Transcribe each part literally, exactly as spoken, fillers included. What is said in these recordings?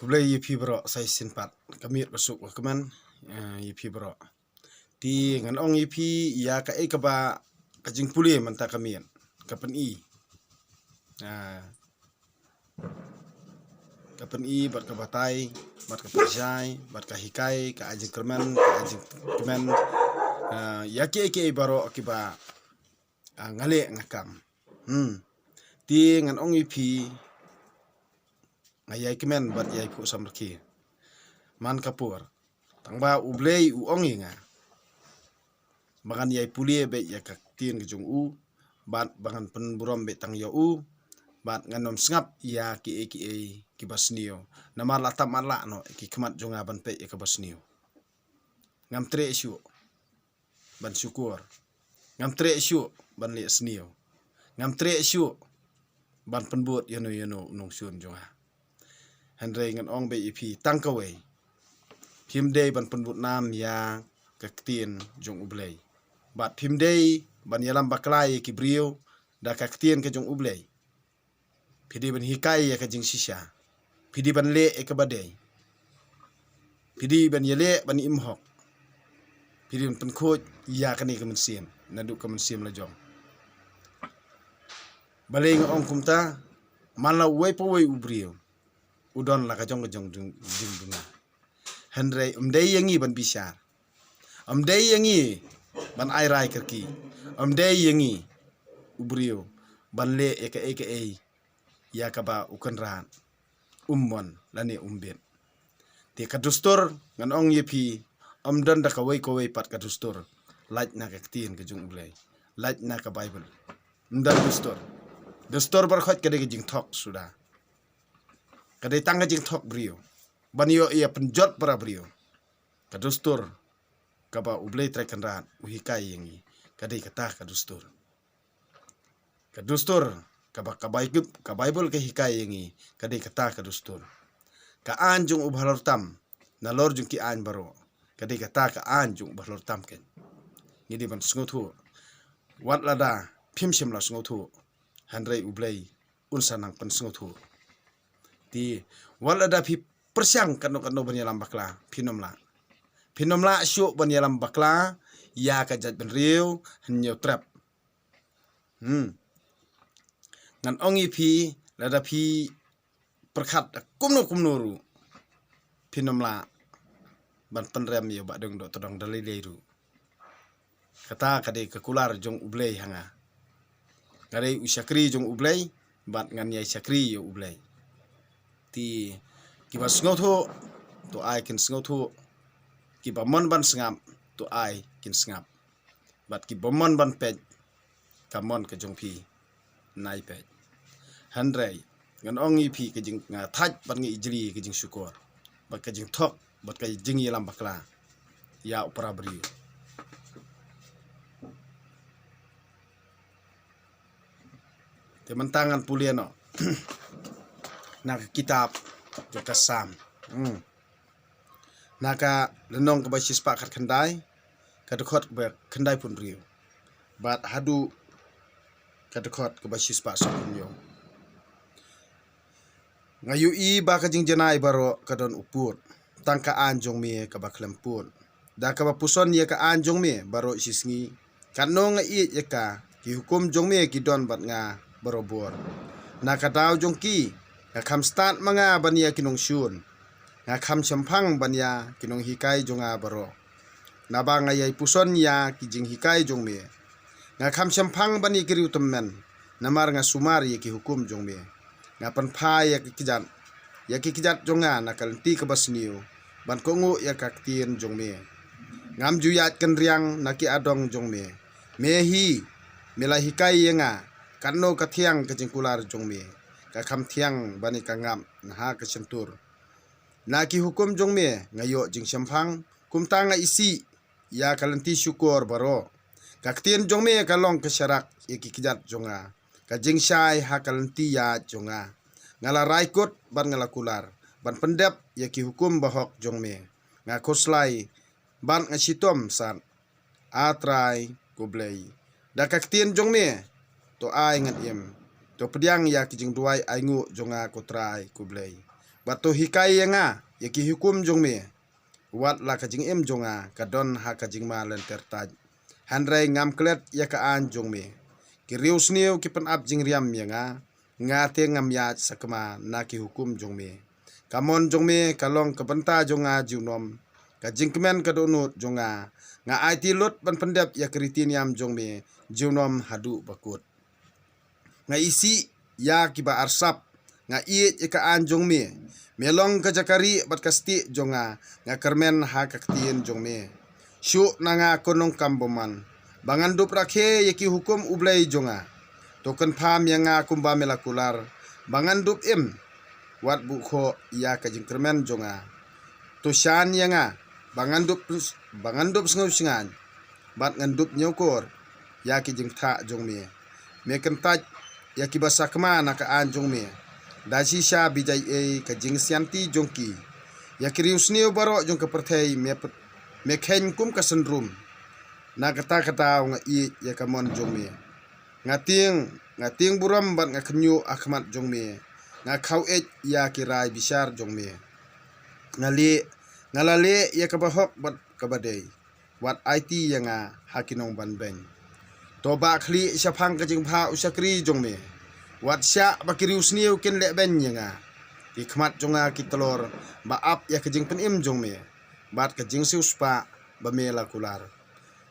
Khublei ïa phi baroh sa shisien pat. Ka miet ba suk ka kmen, eh, ïa phi baroh. Te ngan ong ïa phi ïa kaei kaba ka jingpule mynta ka miet ka pyni. Ah, ka pyni bad ka batai, bad ka pynshai, bad ka hikai, ka ai jingkyrmen, ka ai jingkmen. Ah, ïa kiei kiei baroh kiba, ah, nga leh nga kam. Hmm. Te ngan ong ïa phi, nga ïai kmen bad ïai phuh samrkhie man ka por. Tangba U Blei u ong ïa nga ba ngan ïai pule beit ïa ka ktien ka jong u, bad ba ngan pynburom beit tang ïa u, bad ngan ym sngap ïa kiei kiei kiba sniew. Namar la tam la noh ki khmat jong nga ban peit ïa kaba sniew. Ngam treh shuh ban shukor. Ngam treh shuh ban leh sniew. Ngam treh shuh ban pynbud ïano ïano u nongshun jong nga. Hynrei ngan ong beit ïa phi tang kawei. Phim dei ban pynbud nam ïa ka ktien jong U Blei. Bad phim dei ban ïalam bakla ïa ki briew da ka ktien ka jong U Blei. Phi dei ban hikai ïa ka jingshisha. Phi dei ban leh ïa kaba dei. Phi dei ban ïaleh ban im hok. Phi dei ban pynkhuid ïa kane ka mynsiem naduh ka mynsiem la jong. Balei nga ong kumta? Man la uwei pa uwei u briew u don la ka jong ka jong jingduna. Hynrei ym dei ïa ngi ban bishar. Ym dei ïa ngi ban ai rai kyrkieh. Ym dei ïa ngi u briew ban leh ïa kaei kaei ïa kaba u Kynrad um mon lane um bit. Te ka dustur ngan ong ïa phi, ym don da kawei kawei pat ka dustur lait na ka ktien ka jong U Blei, lait na ka Baibl. Ym don dustur. Dustur baroh ka dei ka jingthok suda. Ka dei tang ka jingthok briew ban ïoh ïa pynjot para briew. Ka dustur kaba U Blei Trai Kynrad u hikai ïa ngi ka dei kata ka dustur. Ka dustur kaba ka Baibl, ka Baibl ka hikai ïa ngi ka dei kata ka dustur. Ka aiñ jong u bahalor tam nalor jong ki aiñ baroh ka dei kata ka aiñ jong u bahalor tam. Ngi dei ban sngewthuh. Wat lada phim shym la sngewthuh, hynrei U Blei un sa nang pynsngewthuh. Te wat lada phi pyrshang katno katno ban ïalam bakla, phin ym lah. Phin ym lah shuh ban ïalam bakla ïa ka jaitbynriew Hynñiewtrep. Hmm. Ngan ong ïa phi, lada phi pyrkhat kumno kumno ruh, phin ym lah ban pynrem ïa u Bah Deng Dohtdong da lei lei ruh. Kata ka dei ka kular jong U Blei ha nga. Nga dei u shakri jong U Blei bad ngan ïai shakri ïa U Blei. Te kiba sngewthuh to ai kin sngewthuh. Kiba mon ban sngap to ai kin sngap. Bad kiba mon ban peit, ka mon ka jong phi, nai peit. Hynrei ngan ong ïa phi ka jing, nga thait bad nga ijli ka jingshukor bad ka jingthok bad ka jingïalam bakla ïa u para briew. Te mynta ngan pule noh na ka kitab jong ka Salm. Hmm. Na ka lynnong kaba shispah khatkhyndai, ka dkhot kaba khyndaiphew hynriew bad haduh ka dkhot kaba shispah sawphew hynñiew. Nga ïohi ba ka jingjanai baroh ka don u pud, tang ka aiñ jong me kaba khlem pud. Da kaba puson ïa ka aiñ jong me baroh shisngi, katno nga ïeit ïa ka, ki hukum jong me ki don bad nga barobor. Na ka daw jong ki, nga kham stad ma nga ban ïa ki nongshun. Nga kham shemphang ban ïa ki nonghikai jong nga baroh, naba nga ïai puson ïa ki jinghikai jong me. Nga kham shemphang ban ïa ki riewtymmen, namar nga sumar ïa ki hukum jong me. Nga pynphai ïa ki kjat, ïa ki kjat jong nga na ka lynti kaba sniew, ban kohnguh ïa ka ktien jong me. Ngam ju ïaid kynriang na ki adong jong me. Me hi, me la hikai ïa nga, katno ka thiang ka jingkular jong me. Ka kham thiang ban ïa ka ngap na ha ka shyntur. Na ki hukum jong me nga ïoh jingshemphang, kumta nga isih ïa ka lynti shukor baroh. Ka ktien jong me ka long ka sharak ïa ki kjat jong nga, ka jingshai ha ka lynti ïaid jong nga. Nga la rai kut bad nga la kular ban pyndep ïa ki hukum bahok jong me. Nga khuslai bad nga shitom sat, A Trai ko Blei. Da ka ktien jong me to ai ngan im. To pdiang ïa ki jingduwai ainguh jong nga ko Trai ko Blei. Bad to hikai ïa nga ïa ki hukum jong me. Wat la ka jingim jong nga ka don ha ka jingma lynter tait, hynrei ngam klet ïa ka aiñ jong me. Ki riewsniew ki pynap jingriam ïa nga, nga te ngam ïaid sakma na ki hukum jong me. Ka mon jong me ka long ka bynta jong nga junom, ka jingkmen ka dohnud jong nga. Nga aiti lut ban pyndep ïa ka riti niam jong me junom haduh bakut. Nga isih ïa kiba arsap, nga ïeit ïa ka aiñ jong me. Me long ka jaka rieh bad ka stieh jong nga, nga kyrmen ha ka ktien jong me. Shuh na nga, ko nongkam bymman, ba ngan dup rakhe ïa ki hukum U Blei jong nga. To kynpham ïa nga kumba me la kular, ba ngan dup im, wat buh khoh ïa ka jingkyrmen jong nga. To shan ïa nga, ba ngan dup, ba ngan dup sngewshngaiñ, bad ngan dup ñiewkor ïa ki jingthoh jong me. Me kyntait ïa kiba sakma na ka aiñ jong me da shisha bijai ei ka jingsianti jong ki. Ïa ki riewsniew baroh jong ka pyrthei me, me kheiñ kum ka synrum. Na kata ka daw nga ïeit ïa ka mon jong me. Nga tieng, nga tieng burom bad nga khynñiuh ha khmat jong me. Nga khaw eit ïa ki rai bishar jong me. Nga leh, nga la leh ïa kaba hok bad kaba dei. Wat aiti ïa nga ha ki nongbanbeiñ. To ba khlieh shaphang ka jingbha u shakri jong me. Wat shah ba ki riewsniew kin lehbeiñ ïa nga. Ki khmat jong nga ki tlor ba ap ïa ka jingpynim jong me, bad ka jingsiewspah ba me la kular.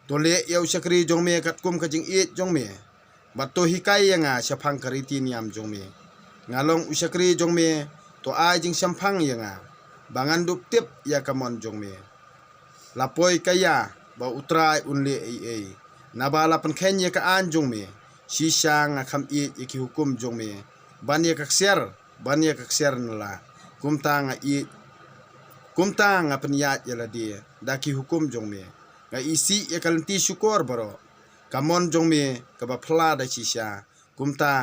To leh ïa u shakri jong me katkum ka jingïeit jong me, bad to hikai ïa nga shaphang ka riti niam jong me. Nga long u shakri jong me, to ai jingshemphang ïa nga, ba ngan dup tip ïa ka mon jong me. La poi ka ïa ba U Trai un leh ei ei, naba la pynkheiñ ïa ka aiñ jong me. Shisha nga kham ïeit ïa ki hukum jong me, ban ïa ka ksiar, ban ïa ka ksiar na la. Kumta nga ïeit, kumta nga pynïaid ïa lade da ki hukum jong me. Nga isih ïa ka lynti shukor baroh. Ka mon jong me kaba phylla da shisha, kumta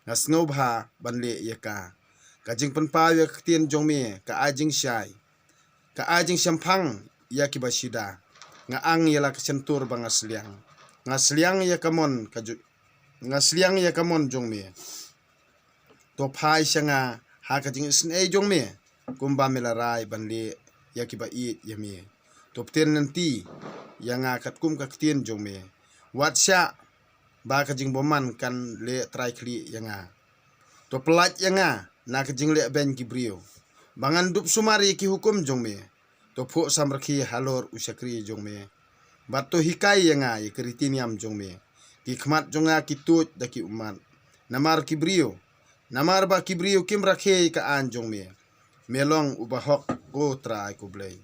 nga sngewbha ban leh ïa ka. Ka jingpynpaw ïa ka ktien jong me ka ai jingshai, ka ai jingshemphang ïa kiba shida. Nga ang ïa la ka shyntur ba nga sliang. Nga sliang ïa ka mon ka ju-, nga sliang ïa ka mon jong me. To phai sha nga ha ka jingisynei jong me, kumba me la rai ban leh ïa kiba ïeit ïa me. To pynlynti ïa nga katkum ka ktien jong me. Wat shah ba ka jingbymman kan leh trai khlieh ïa nga. To pyllait ïa nga na ka jinglehbeiñ ki briew, ba ngan dup sumar ïa ki hukum jong me. To phuh samrkhie halor u shakri jong me, bad to hikai ïa nga ïa ka riti niam jong me. Ki khmat jong nga ki tuid da ki ummat namar ki briew, namar ba ki briew kim rakhe ïa ka aiñ jong me. Me long uba hok, ko Trai ko Blei.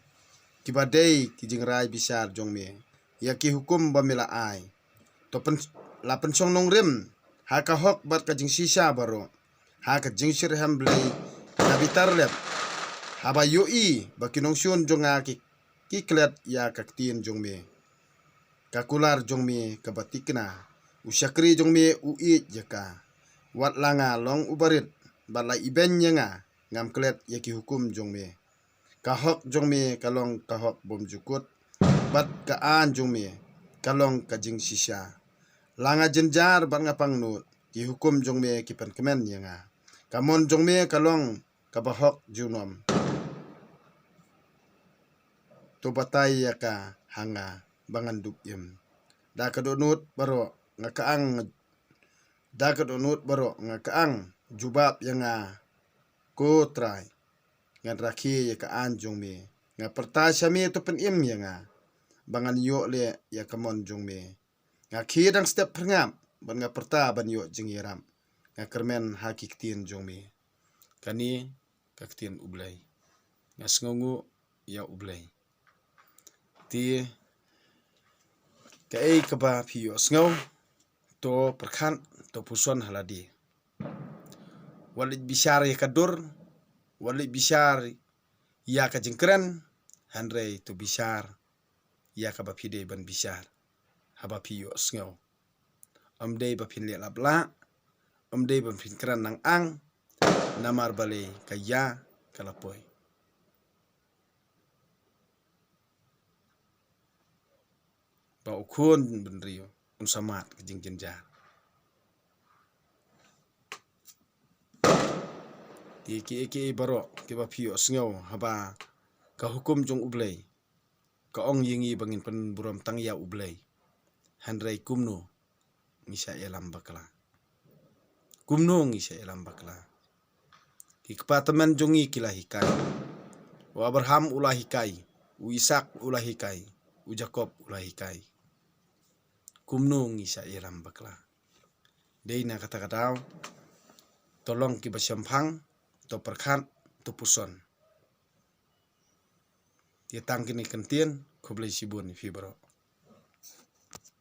Kiba dei ki jingrai bishar jong me, ïa ki hukum ba me la ai. To pyn-, la pynshong nongrim ha ka hok bad ka jingshisha baroh, ha ka jingshitrhem Blei ka bitar lep. Haba ïohi ba ki nongshun jong nga ki, ki klet ïa ka ktien jong me, ka kular jong me kaba thikna, u shakri jong me u ïeit ïa ka. Wat la nga long uba rit, bad la ibeiñ ïa nga, ngam klet ïa ki hukum jong me. Ka hok jong me ka long ka hok bymjukut, bad ka aiñ jong me ka long ka jingshisha. La nga jynjar bad nga pangnud, ki hukum jong me ki pynkmen ïa nga. Ka mon jong me ka long kaba hok junom. To batai ïa ka ha nga ba ngan dup im. Da ka dohnud baroh nga ka ang, da ka dohnud baroh nga ka ang, jubab ïa nga, ko Trai. Ngan rakhe ïa ka aiñ jong me. Nga pyrta sha me, to pynim ïa nga, ba ngan ïoh leh ïa ka mon jong me. Nga khie dang step pyrngap, bad nga pyrta ban ïoh jingïarap. Nga kyrmen ha ki ktien jong me. Kane ka ktien U Blei. Nga sngewnguh ïa U Blei. Te kaei kaba phi ïohsngew, to pyrkhat, to puson ha lade. Wat leit bishar ïa ka dur, wat leit bishar ïa ka jingkren, hynrei to bishar ïa kaba phi dei ban bishar. Haba phi ïohsngew, ym dei ba phin leh lap lah, ym dei ba phin kren nang ang, namar balei ka ïa ka la poi. Ba u khun bynriew un sa mad ka jingjynjar. Ïa kiei kiei baroh kiba phi ïohsngew haba ka hukum jong U Blei ka ong ïa ngi ba ngin pynburom tang ïa U Blei. Hynrei kumno ngi sa ïalam bakla? Kumno ngi sa ïalam bakla? Ki kpa tymmen jong ngi ki la hikai. U Abraham u la hikai, u Isak u la hikai, u Jakob u la hikai. Kumno ngi sa ïalam bakla? Dei na kata ka daw, to long kiba shemphang, to pyrkhat, to puson. Ïa tang kine ki kyntien, khublei shibun ïa phi baroh.